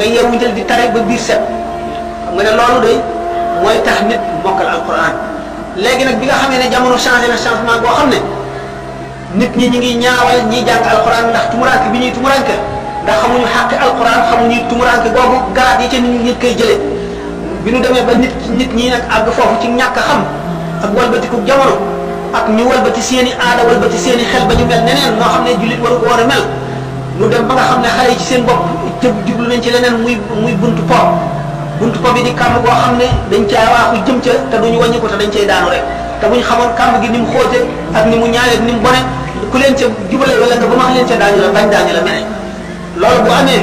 nga yeewu njël di tare ba biir set xam nga ne loolu de mooy tax nit mokkal alquran. léegi nag bi nga xamee ne jamono changé na changement boo xam ne nit ñi ngi ñaawal ñiy jàng alquran ndax tumuranke bi ñuy tumuranke ndax xamuñu xàqi alquran xamuñu tumuranke googu garaat yi ca nit ñi koy jëlee bi nu demee ba nit ñi nag àgg foofu ci ñàkk a xam ak walbatiku jamono ak ñu walbati seen i aada walbati seen i xel ba ñu mel neneen noo xam ne jullit waru ko war a mel nu dem ba nga xam ne xale yi ci seen bopp jublu nañ ci leneen muy buntu po bi di kàmb goo xam ne dañ caa waaxu jëm ca te duñu wàññi ko te dañ cay daanu rek te buñ xamoon kàmb gi ni mu xóote ak ni mu ñaawee ak ni mu bone ku leen ca jubale wala nga ba max leen ca daañu la bañ daañu la mene loolu bu amee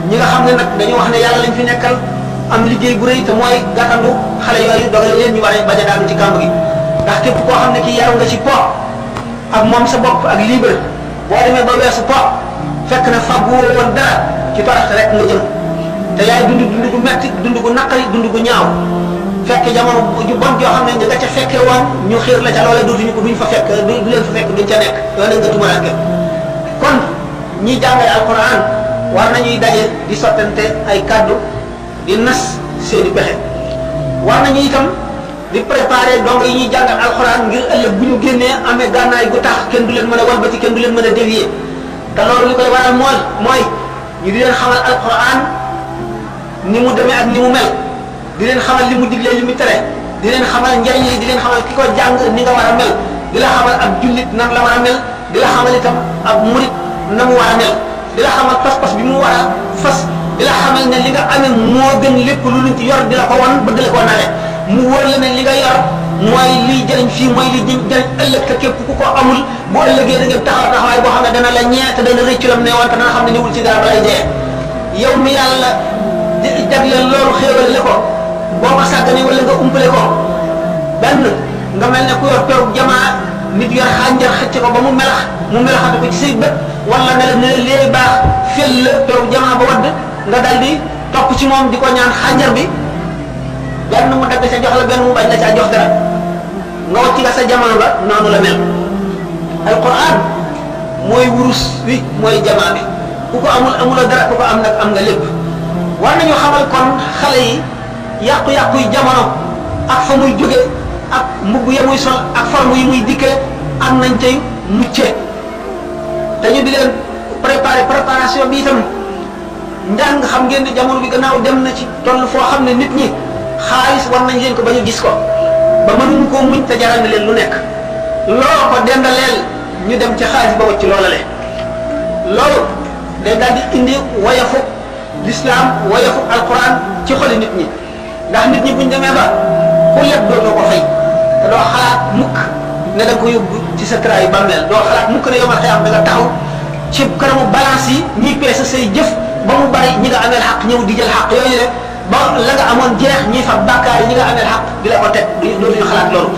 ñi nga xam ne nag dañu wax ne yàlla lañ fi nekkal am liggéey bu rëy te mooy gàttandu xale yooyu dogal leen ñu war a bañ a daanu ci kàmb gi ndax képp koo xam ne kii yaru nga ci po ak moom sa bopp ak libre boo demee ba weesu po fekk na fàggu woon dara ci toroxte rek nga jëm te yaay dund gu metti dund gu naqari dund gu ñaaw fekk jamono ju bon joo xam ne nga ca fekkee woon ñu xiir la ca loolee duñ fa fekk du leen fa fekk duñ ca nekk yoo ne nga tumuraanke kon ñi jàngale alquran war nañuy daje di sottante ay kaddu di nas seeni pexe war nañu itam di préparer donc yi ñuy jàngal alquran ngir ëllëg bu ñu génnee amee gànnaay gu tax kenn du leen mën a walbati kenn du leen mën a dévier te loolu li koy waral mooy ñu di leen xamal alquran ni mu demee ak ni mu mel di leen xamal li mu digle li mu tere di leen xamal njariñ li di leen xamal ki ko jàng ni nga war a mel di la xamal ab jullit nan la war a mel di la xamal itam ab murit na mu war a mel di la xamal pas-pas bi mu war a fas di la xamal ne li nga amee moo gën lépp lu luñ ci yor di la ko wan bëgg la ko nale mu wóor la ne li nga yor mooy liy jëriñ fii mooy liy jëriñ ëllëg te képp ku ko amul bu ëllëgee da ngeen taxaw taxawaay boo xam ne dana la ñee te dana rëccu lam ne woon te dana xam ne niwul ci dara balay dee yow mi yàlla jagleel loolu xéewal le ko boo ko sàggane wala nga umpale ko benn nga mel ne ku yor peru jamaa nit yor xànjar xëcc ko ba mu melaxate ko ci say bët wala ne la léegi baax fel la peru jamaa ba wadd nga dal di topp ci moom di ko ñaan xànjar bi benn mu dagg sa jox la benn mu bañ la caa jox dara nga wacc nga sa jamaa ba noonu la mel alquran mooy wurus wi mooy jamaa bi ku ko amuloo dara ku ko am nag am nga lépp war nañu xamal kon xale yi yàqu-yàqu yi jamono ak fa muy jóge ak mbubb ya muy sol ak forme yi muy dikkee am nañ cay mucce te ñu di leen préparation bi itam njàng xam ngeen ne jamono bi gannaaw dem na ci toll foo xam ne nit ñi xaalis war nañ leen ko ba ñu gis ko ba mënuñu koo muñ te jaral na leen lu nekk loo ko dendaleel ñu dem ci xaalis ba wacc loola le loolu day daal di indi wayafu l'islam wayafu alquran ci xoli nit ñi ndax nit ñi buñ demee ba ku leb dootoo ko fay te doo xalaat mukk ne da nga ko yóbbu ci sa traay bàmmeel doo xalaat mukk ne yomal xëyam da nga taxaw ci kanamu balance yi ñiy peese say jëf ba mu bari ñi nga ameel xaq ñëw di jël xaq yooyu rek ba la nga amoon jeex ñiy fa bàkkaar yi ñi nga ameel xaq di la ko teg dootuñu xalaat loolu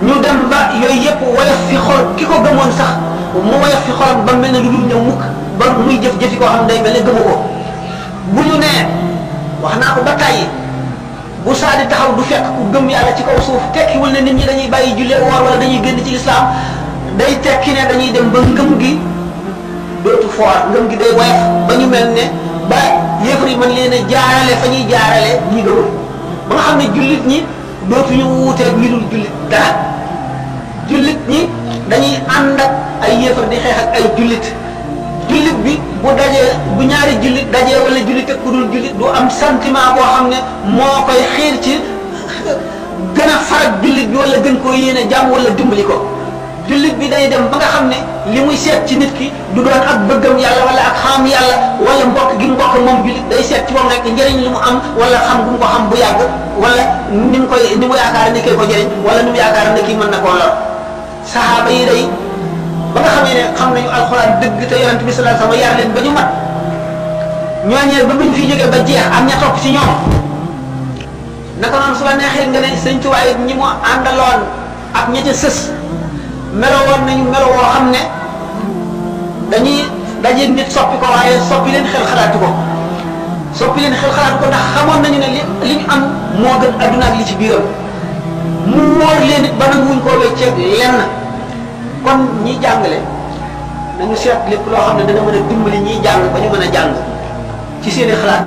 ñu dem ba yooyu yëpp woyof fi xol ki ko gëmoon sax mu woyof fi xolam ba mel ne lu dul ñëw mukk ba muy jëf-jëfi koo xam ne day mel ne gëmu ko bu ñu nee wax naa ko ba tàyyi bu saa di taxaw du fekk ku gëm yàlla ci kaw suuf tekkiwul ne nit ñi dañuy bàyyi jullee woor wala dañuy génn ci lislaam day tekki ne dañuy dem ba ngëm gi dootu foor ngëm gi day woyof ba ñu mel ne ba yéefar yi mën leen a jaarale fa ñuy jaarale ñi gëmul ba nga xam ne jullit ñi dootuñu wuuteeg ñi dul jullit dara jullit ñi dañuy ànd ak ay yéefar di xeex ak ay jullit bi bu dajee bu ñaari jullit dajee wala jullit ak ku dul jullit du am sentiment boo xam ne moo koy xiir ci gën a farak jullit bi wala gën koo yéene jàmm wala dimbali ko jullit bi day dem ba nga xam ne li muy seet ci nit ki du doon ak bëggam yàlla wala ak xam yàlla wala mbokk gi mbokk moom jullit day seet ci moom rek njëriñ li mu am wala xam gu mu ko xam bu yàgg wala ni mu yaakaar ne kii ko jëriñ wala ni mu yaakaar ne kii mën na koo lor saxaaba yi day ba nga xamee ne xam nañu alxuraan dëgg te yonent bi sallallahu alayhi wasallam yar leen ba ñu mat ñooñee ba buñ fi jógee ba jeex am ña topp ci ñoom naka noonu su la neexee nga ne sëñ Tuubaa it ñi mu àndaloon ak ña ca sës melo woon nañu melo woo xam ne dañuy daje nit soppi ko waaye soppi leen xel xalaatu ko ndax xamoon nañu ne li ñu am moo gën adduna ak li ci biiram mu wóor leen it ba nanguwuñ koo wecceeg lenn kon ñiy jàngale nañu seet lépp loo xam ne dana mën a dimbali ñiy jàng ba ñu mën a jàng ci seeni xalaat